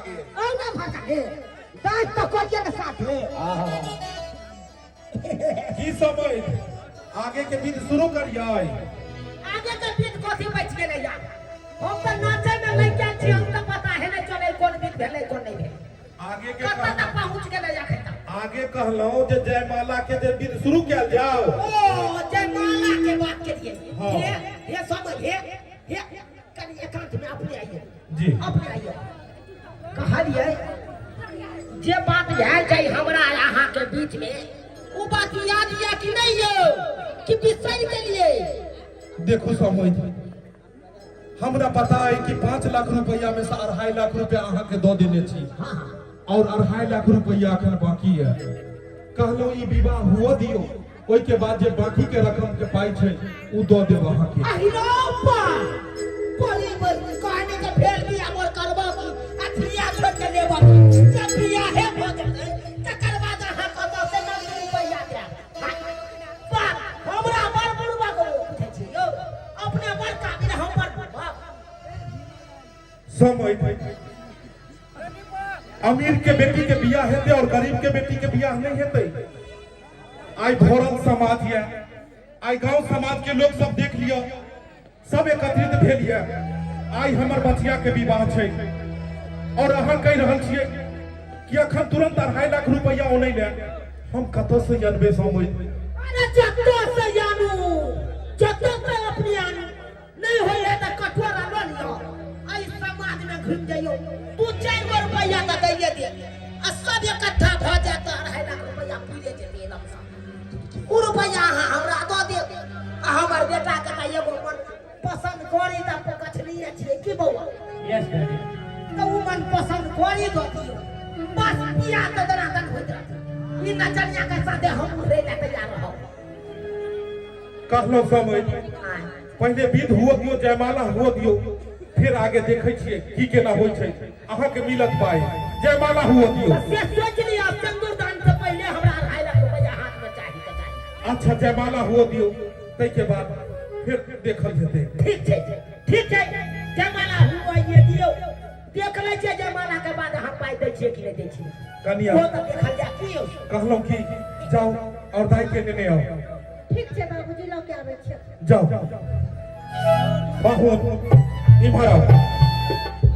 गेल। आउ ना भाषा हे डांस तो करिए ना साथे। की समय आगे के विध शुरू करियै? आगे के विध कथी बच गेलै यार? हम तऽ नाचे में लागि गेल छी, हम तऽ पता है नहीं चलै कोन विध भेलै कोन नहीं भेलै। आगे के कतऽ तक पहुँच गेलै अखन तक? आगे कहलहुँ जे जयमाला के जे विध शुरू कयल जाओ। ओ जयमाला के बात करिए। हाँ। हे हे सब हे हे कनि एकांत में अपने आइए। जी। अपने आइए। कहलिए जे बात भेल छै हमरा अहाँ के बीच में ओ बात याद यऽ कि नहीं यौ कि बिसरि गेलिए? देखू समझ, हमरा पता है कि 5 लाख रुपया में से 2.5 लाख रुपया अहाँ के दऽ देने छी। हाँ हाँ। और 2.5 लाख रुपया अखन बाकी है। कहलहुँ ई विवाह हुआ दियो, ओहि के बाद जे बाकी के रकम के पाई छै उ दऽ देब अहाँ के। अहिरो बा बोली बोली कहने के फेर बियाह मोर करबो की अथिया छोड़ के लेबो की? जब बियाहे भऽ जेतै तकर बाद अहाँ कतऽ से नगद रुपैआ देब? बा हमरा बड़ बुढ़बा को बुझै छी यौ, अपने बड़ काबिल हम बड़ बुढ़बा। समय अमीर के बेटी के बियाह हेतै और गरीब के बेटी के बियाह नहीं हेतै। आइ भरल समाज ये, आइ गांव समाज के लोग सब देख लियो, सब एकत्रित भेल ये। आइ हमर बचिया के विवाह छै और अहाँ कहि रहल छियै कि अखन तुरंत 2.5 लाख रुपया ओनै ले हम कतऽ से अनबै समझ? अरे जतऽ से आनू, जतऽ से अपने आनू, नहीं होय है तऽ कटोरा लऽ लिअ, एहि समाज में घुमि जइयौ, 2-4 गो रुपैआ तऽ दैये देत आ सब इकट्ठा भऽ जायत तऽ 2.5 लाख रुपैआ पुरे जेतै एकदमसँ। ओ रुपैआ अहाँ हमरा दऽ देब आ हमर बेटाके तऽ एगो मन पसन्द करी तऽ पकछलिए छियै की बौआ? Yes daddy. तऽ ओ मन पसन्द करी दऽ दियौ, बस बियाह तऽ दनादन होइत रहतै। ई नचनिया के साथे हम उड़ै लए तैयार रहब। कहलहुँ समझ, पहिले विध हुअ दियौ, जयमाला हुअ दियौ, फिर आगे देखै छियै की केना होइ छै। अहाँके मिलत पाइ, जयमाला हुअ दियौ। से सोच लिअ, सिन्दूरदान से पहिले हमरा 2.5 लाख रुपैआ हाथ में चाही तऽ चाही। अच्छा जयमाला हुअ दियौ, ताहिके बाद फिर देखल जेतै। ठीक छै, ठीक छै, जयमाला हुअ ये दियौ, देख लै छियै जयमाला के बाद अहाँ पाइ दै छियै कि नहि दै छियै। कनिया। ओ तऽ देखल जाय की यौ। कहलहुँ कि जाउ और दाइ के नेने आउ। ठीक छै बाबूजी, लऽ के आबै छियै। जाउ बहुत इम्हर आउ।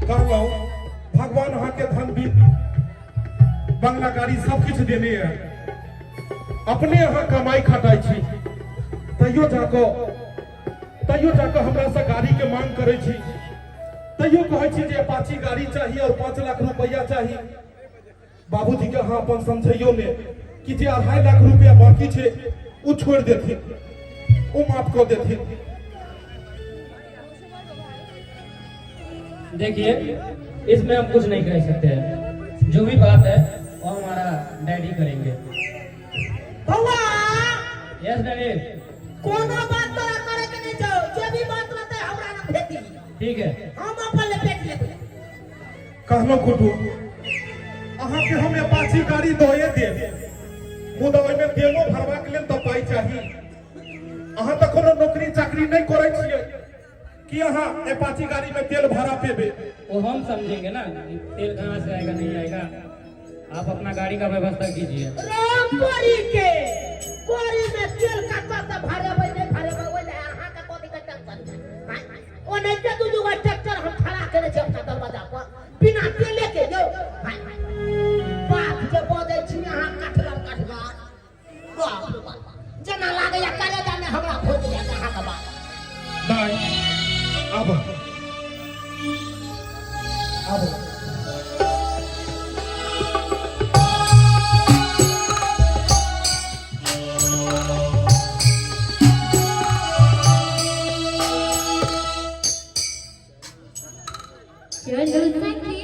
कहलहुँ भगवान अहाँके धन भी बंगला गाड़ी सब किछु देने है, अपने अहाँ कमाई खटाइ छी, तैयो जाकऽ हमरा से गाड़ी के मांग करै छी, तैयो कहै छी जे अपाची गाड़ी चाही और 5 लाख रुपया चाही। बाबूजी के अहाँ अपन समझैयो ने कि जे 2.5 लाख रुपया बाकी छै ओ छोड़ि देथिन, ओ माफ कऽ देथिन। देखिए इसमें हम कुछ नहीं कह सकते हैं, जो भी बात है वो हमारा डैडी करेंगे। बौआ। Yes daddy. कोनो बात तोरा करे के नहीं छौ, जे भी बात रहतै हमरा ना भेटी। ठीक है। हम अपन लपेट लेबै। कहलहुँ कुटुम, अहाँके हम अपाची गाड़ी दए देब, मुदा ओहिमे तेलो भरबाक लेल तऽ पाइ चाही। अहाँ तऽ कोनो नौकरी चाकरी नहि करै छियै कि अहाँ अपाची गाड़ी में तेल भरा पेबे? वो हम समझेंगे ना, तेल कहाँ से आएगा नहीं आएगा, आप अपना गाड़ी का व्यवस्था कीजिए। राम कोरी के कोरी में तेल कतऽ से भरेबै नहि भरेबै ओहि लए अहाँके कथी के टेंशन छै? ओनाहिते दू दू गो ट्रैक्टर हम खड़ा केने छी अपना दरवाजा पर बिना तेले के यौ। बात जे बजै छी अहाँ कठगर कठगर, बाप रे बाप, जेना लागैया कलेजा मे हमरा भोज जायत अहाँके बात। दाइ आब आब चलो सखी।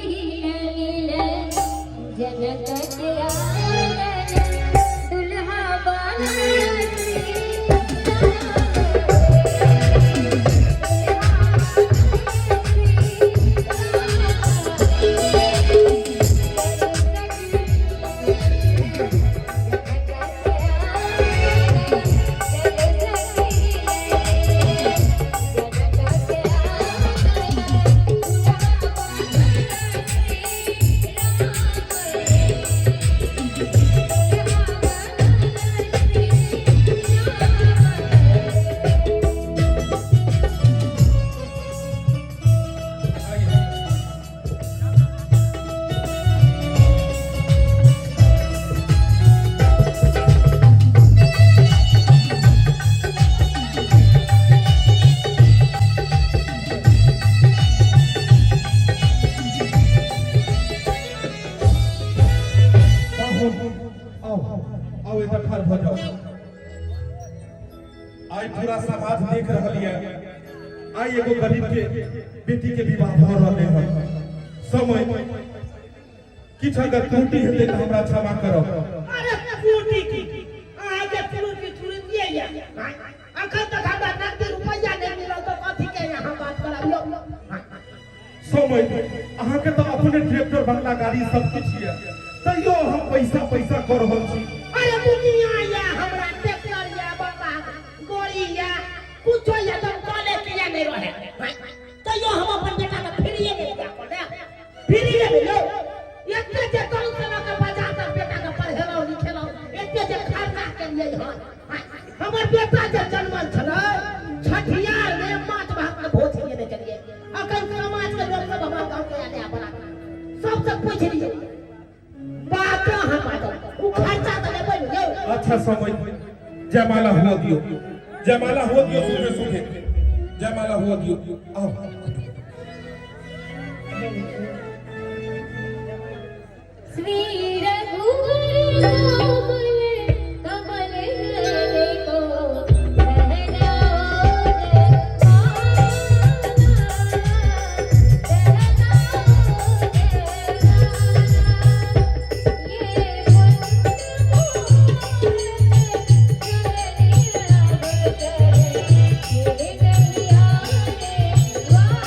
आउ एतऽ ठाढ़ भऽ जाउ। आइ पूरा समाज देख रहल यऽ, आइ एगो गरीब के बेटी के विवाह भऽ रहलै हन। समय किछु अगर त्रुटि हेतै तऽ हमरा क्षमा करब। अरे त्रुटि की, अहाँके त्रुटि तुरन्ते यऽ। अखन तक हमरा नगदी रुपैआ नहि मिलल तऽ कथी के यहाँ बात कराबियौ। समय अहाँके तऽ अपने ट्रैक्टर बंगला गाड़ी सब किछु यऽ, तैयो अहाँ पैसा पैसा कऽ रहल छी। अरे दुनिया यऽ, हमरा ट्रैक्टर यऽ, बंगला गाड़ी यऽ, कुछो यऽ, तऽ कॉले किया नहि रहे, तैयो हम अपन बेटा के फ्रीए मे बियाह कऽ लेब, फ्रीए मे। यौ एते जे गाँव से लऽ कऽ बाजार तक बेटा के पढ़ेलहुँ लिखेलहुँ, एते जे खर्चा केलियै हन। हमर बेटा जे जन्मल छलै छठियार मे माछ भात के भोज केने छलियै। अखन समाज के लोक सब हमर गाँव के आयल है बड़ा, सबसे पूछि लियौ बात अहाँ बाजब, ओ खर्चा तऽ लेबै ने यौ। अच्छा समय जयमाला हुआ दियो, जयमाला हुआ दियो, सुखे सुखे जयमाला हुआ दियो। आओ। श्री रघुवर कोमल कमल गले को बहलाओ रे माना, बहलाओ रे माना। ये मुंड मोर चुनरी अब करे, ये नहीं आने वाला।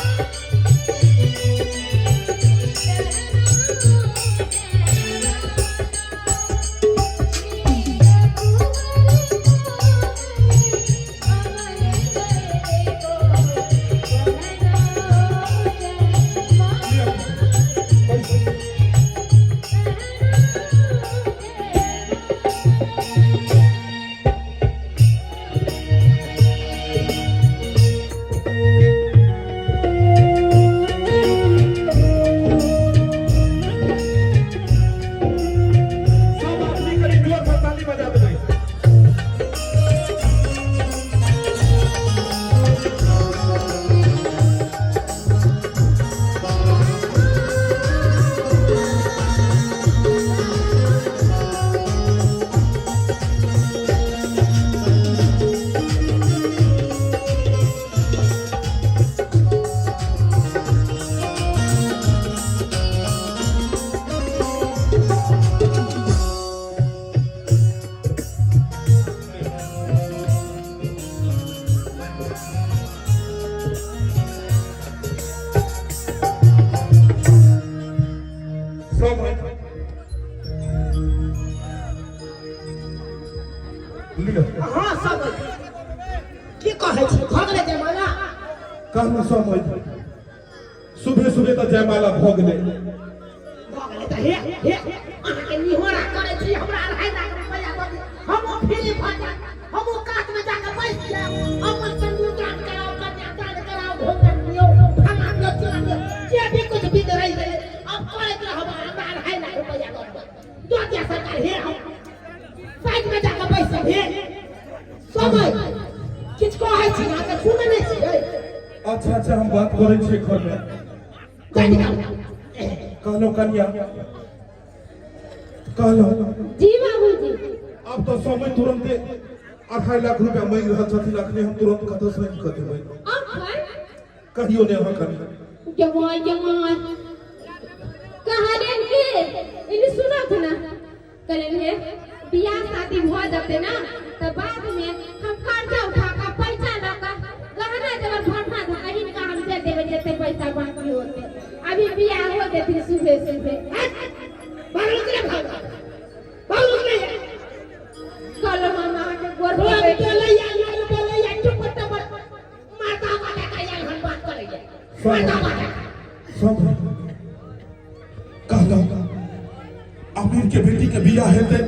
सब आदमी कनि जोर से ताली बजा देबै। सब लिअ। हाँ सब की कहै छी, भऽ गेलै जयमाला? कहलहुँ समय सुबह सुबह तऽ जयमाला भऽ गेलै। भऽ गेलै तऽ हे हे अहाँके निहोरा करै छी, हमरा 2.5 लाख रुपैआ दऽ दिअ, हमहूँ फ्री भऽ जायब, हमहूँ कातमे जाकऽ बैस जायब, अपन सिन्दूरदान कराउ, कन्यादान कराउ, घोघट दियौ, फलान दियौ, चिलान दियौ, जे भी कुछ विध रहि गेलै अब करैत रहब। हमरा 2.5 लाख रुपैआ दऽ दिअ, दऽ दिअ सरकार। हे हम साइडमे जाकऽ बैसब। हे समय किछु कहै छी अहाँके, सुनै नहि छियै? अच्छा अच्छा, हम बात करै छियै घरमे। जा निकालू। कहलहुँ कनिया, कहलहुँ। जी बाबूजी। आब तऽ समय तुरन्ते 2.5 लाख रुपया मांगि रहल छथिन, अखने हम तुरंत कतऽसँ आनि कऽ देबै? अखन? कहियो ने अहाँ कनिया। जमाई जमाई कहलियन कि इन्हें सुनत ना, कहलियन हे बियाह शादी भऽ जेतै ना तऽ बाद में हम कर्जा उठा कऽ पैसा लऽ कऽ गहना जेवर भरना धऽ हिनका हम दे देबै जते पैसा बाकी होते। अभी बियाह हो जेथिन सुबह सुबह। भागलू कि नहि भागलू? भागलू कि नहि? कहलहुँ हम अहाँके गोर रोज पकड़ि। बोलैया, लोल बोलैया, चुप टपर माता माता का यार हम बात करैया माता माता। सब कहलहुँ अमीर के बेटी के बियाह हेतै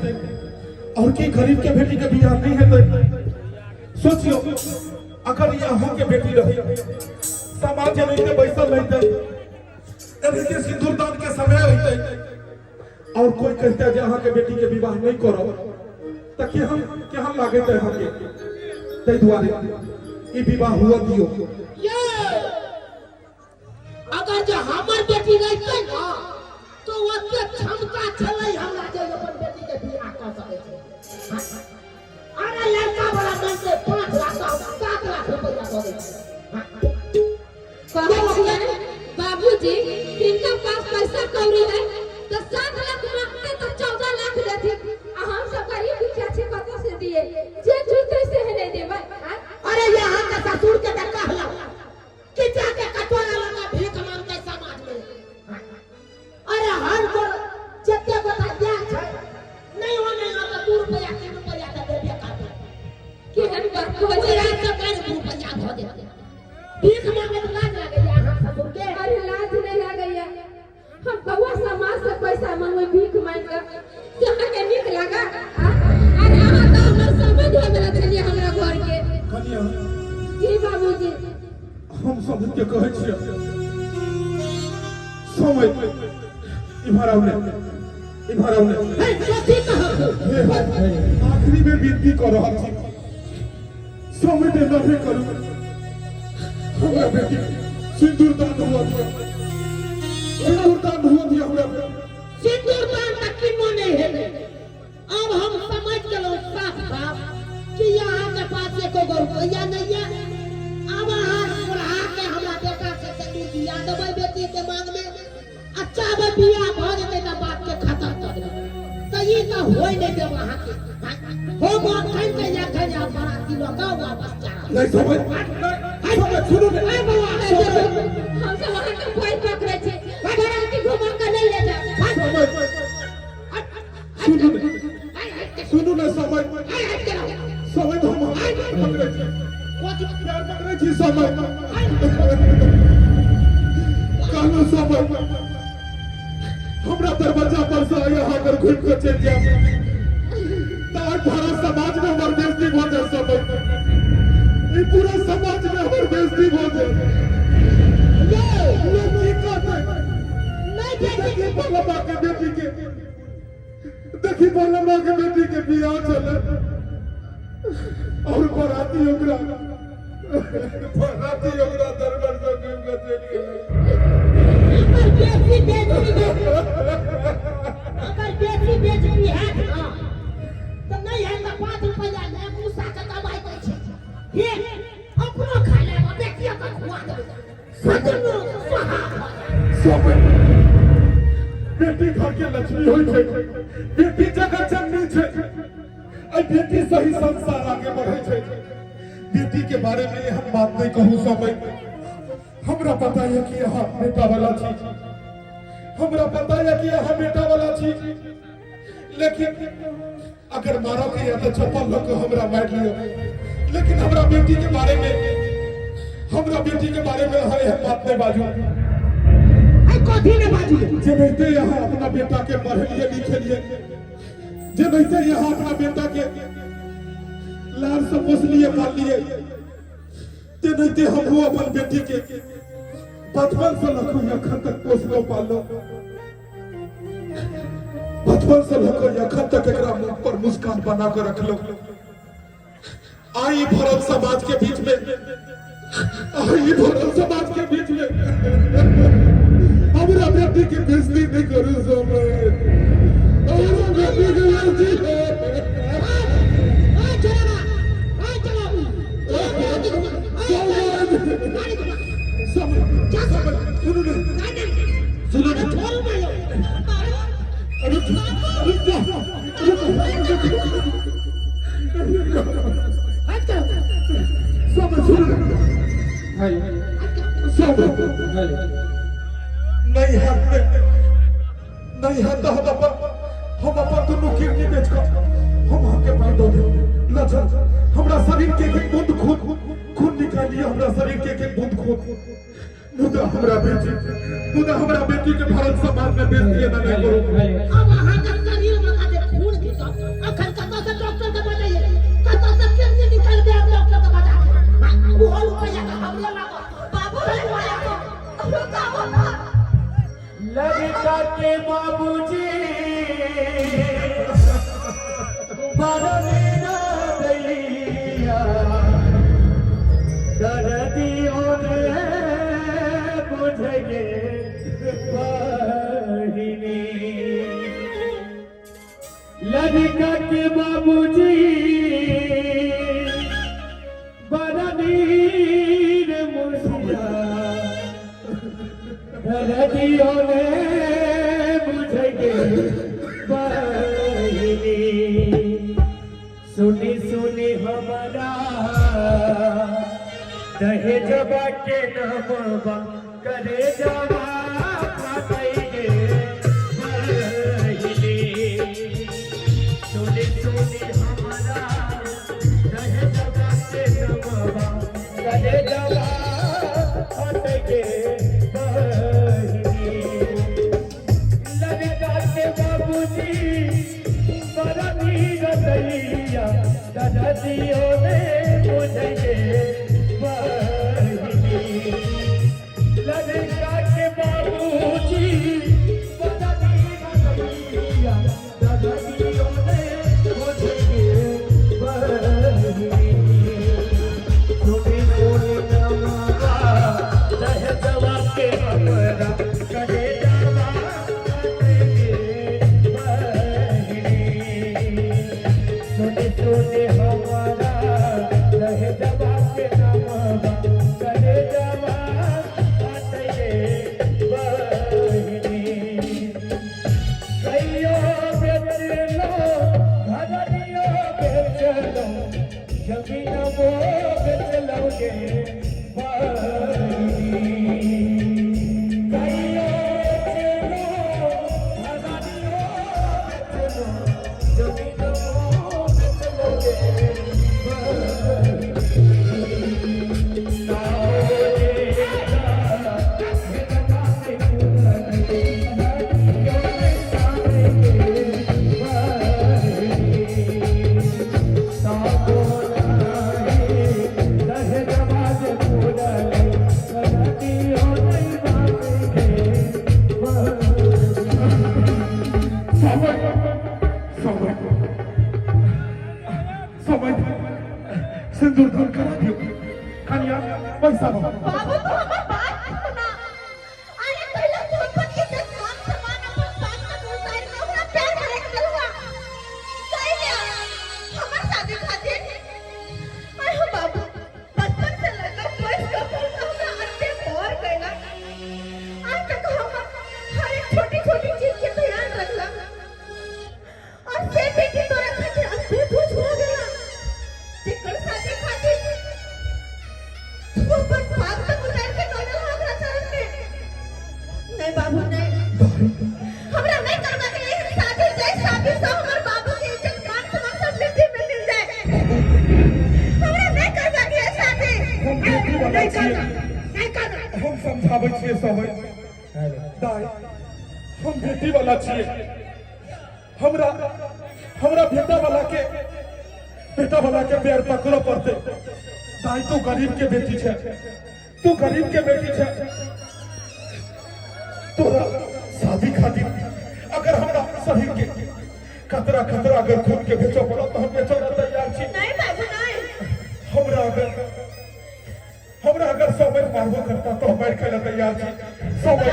और की गरीब के बेटी के बियाह नहीं हेतै? सोचियो अगर ई अहूँ के बेटी रही, समाज एनाहिते बैसल रहितै, एनाहिते सिंदूरदान के समय होइतै और कोई कहते जे अहाँ के बेटी के विवाह नहीं करब तऽ केहन केहन लागैत अहाँके? ताहि दुआरे ई विवाह हुअ दियौ। ये अगर जे हमर बेटी रहितै ना तो ओते क्षमता छलै हमरा जे अपन बेटी के बियाह कऽ सकै छै। कौड़ी है तो 7 लाख मांगते तो 14 लाख देथिन आ हम सब गरीब दुखिया छी कतऽ से दिए जे जुते से नहीं देबै आँय? अरे यहाँ के ससुर के तऽ कहला कि जाके कटोरा लगा भीख मांगते समाज में। अरे हर गो जते गोटा ज्ञान छै नहीं हो नहीं हो तो 2 रुपया 3 रुपया तऽ देबे करतै। केहन बात कहै ओहि छै रात से 5 रुपया धऽ देतै। भीख मांगैत लाज लागैया अहाँ ससुर के? अरे लाज नहीं लागैया, हम कौआ समाज से पैसा मांगबै भीख मांग कऽ से अहाँके नीक लागा? अरे अहाँ तऽ हमर समझ होय वला छलियै हमरा घर के। कनिया। जी बाबूजी। हम सबके कहै छियै समय इम्हर आउ ने, इम्हर आउ ने। हे कथी कहब? हे, आखिरी में विनती कऽ रहल छी, समय दे नहीं करू। हमरा बेटी सिंदूर दान हुआ दिया, सिंदूर दान हुआ दिया हमरा। सिंदूर दान तक किन्नो नहीं हेतै। अब हम समझ गेलहुँ साफ साफ कि यहाँ के पास एको गो रुपैआ नहीं है। अब अहाँ बुढ़ा के हमरा बेटा से सिंदूर दिया देबै बेटी के मांग में आ चाहबै बियाह भऽ जेतै तऽ बात के खत्म कऽ देबै, तऽ ई तऽ होइ नहि देब अहाँके। हम अखन के अखन आब बाराती लऽ कऽ वापस जा रहल। नहीं समय, नहीं समय, सुनू ने। ए बौआ, समय। हम सब अहाँके पैर पकड़ै छी, बाराती घुमा कऽ नहीं ले जाब। समय, सुनू ने, सुनू ने समय। समय तो हम पकड़ै छी, प्यार पकड़ै छी समय। कहलहुँ समय, हमरा दरवाजा पर से यहाँ अगर घुमि कऽ चलि जायब तऽ आइ भारत समाज में हमर बेइज्जती भऽ जायत। समय, ई पूरा समाज में हमर बेइज्जती भऽ जायत। लोग की कहतै? नहीं बेटी। देखी बलमा के बेटी के, देखी बलमा के बेटी के बियाह चले और बाराती ओकरा दरबार से घुमि कऽ चलि गेलै। अगर बेसी बेइज्जती, अगर बेसी बेइज्जती हैत ना तऽ नहीं है तऽ 5 रुपया ले मूसा के दवाई दै छै, हे अपनो खा लेब, बेटियो के खुआ देबै, सदनो सुहा भऽ जायत। सब बेटी घर के लक्ष्मी होइ छै, बेटी जगत जननी छै। एहि बेटी से ही संसार आगे बढ़ै छै। बेटी के बारे में एहन बात नहीं कहू समय। हमरा पता है कि अहाँ बेटा वाला छी, हमरा पता है कि अहाँ बेटा वाला छी, लेकिन अगर मारऽ के या तऽ चप्पल लऽ कऽ हमरा मारि लिअ, लेकिन हमरा बेटी के बारे में, हमरा बेटी के बारे में अहाँ एहन बात नहीं बाजू। ऐ कथी ने बाजू? जेनाहिते यहाँ अपना बेटा के पढ़लिए लिखेलिए, जेनाहिते यहाँ अपना बेटा के लार से पोसलिए पाललिए, तेनाहिते हमहूँ अपन बेटी के बचपन से लऽ कऽ एखन तक पोसलो पाललो। बचपन से लऽ कऽ एखन तक एकरा मुंह पर मुस्कान बना कऽ रखलो। आई भरल समाज के बीच में, आई भरल समाज के बीच में हमरा बेटी के बेइज्जती नहीं करू समय, हमरा बेटी के बेइज्जती। ऐ चलो, ऐ चलो, गाड़ी घुमा, ऐ गाड़ी घुमा। समय, समय, सुनू ने। नहीं नहीं। सुनू ने। छोड़ू ना यो। रुक, रुक जा, रुक, रुक। हट चलो। समय, सुनू ने। हेलो। समय। हेलो। नहीं हैत, नहीं हैत तऽ हम अपन दुनू किडनी बेच कऽ हम अहाँके पाइ दऽ देब। लऽ चल, हमरा शरीर के एक एक बूंद खून, खून निकालिए, हमरा शरीर के एक एक बूंद खून, मुदा हमरा बेटी के भारत समाज में बेच दिए ना नहीं करू। हेलो। अब अहाँके शरीर में का जे खून घिसब, अखन कतऽ से डॉक्टर के बजाइए, कतऽ से किडनी निकाल के आब डॉक्टर के बजा के ओहो रुपैया के हमरे लागत। बाबू, रुकाओ ना। लड़का के बाबूजी बड़ दैया दर्दियों ने बुझ गे बहिनी। लड़का के बाबूजी बड़ नीर मुसिया दर्दियों ने। गे बहिनी। सुनी सुनी हमारा दहेजबा के नामबा करे जवा फाटै गे बहिनी। सुनी सुनी हमारा दहेजबा के नामबा करे जवा फाटै गे बहिनी। लड़का के बाबूजी बड़ा नीरदैया, दरदियों ने मुझे बहिनी। लड़का के बाबूजी बड़ा नीरदैया, दरदियों ने मुझे बहिनी। सुनी सुनी नमवा दहेजवा के हमरा करे जावा बहिनी। सुनी सुनी हमारा दहेजवा के नमवा करे जावा बहिनी। कहियो बेच लो घरियो बेच लो, जमीन वो बेच लोगे बहिनी। कहियो बेच लो घरियो बेच लो, जमीन वो बेच लोगे बहिनी। समय समय समय सिंदूर दान करा दियो। कनिया, पैसा दो। बाबू, तू हमर बात सुना। अरे पहले तू अपन इज्जत मान सम्मान अपन पास में उतार के ओकरा प्यार करे के चलुआ कहिया हमर शादी खातिर। अरे हो बाबू, बचपन से लगा पैस का फूल हमरा अत्ते मोर गइला। आज तक हम हर एक छोटी छोटी चीज के ध्यान रखला और से बेटी तोरा खातिर अत्ते बोझ हो गया जेकर शादी खातिर तू अपन पाग तक उतार के गइल हमरा चरण में। नहीं बाबू, नहीं, हमरा नहीं करवा के एहन शादी जाए शादी से हमर बाबू के इज्जत मान सम्मान सब मिट्टी में मिल जाए। हमरा नहीं करवा के शादी। हम बेटी वाला नहीं छियै। करना, नहीं करना। हम समझाबै छियै सब। दाई, हम बेटी वाला छियै। हमरा हमरा बेटा वाला के पैर पकड़ऽ पड़तै। दाई, तू गरीब के बेटी छै, तू गरीब के बेटी छै। तोरा शादी खातिर अगर हमरा शरीर के कतरा कतरा अगर खून के बेचऽ पड़त तऽ हम बेचऽ ला तैयार छी। नहीं बाबू, नहीं। हमरा अगर 100 बेर मारबो करता तो हम मारि खाइ ला तैयार छी। 100 बेर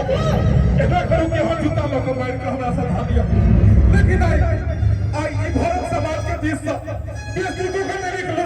एना करू कि अहाँ जूता लऽ कऽ मारि कऽ हमरा सधा दिअ, लेकिन आइ आइ ई भरत समाज के बीच सँ बेटी को के नहीं निकलू।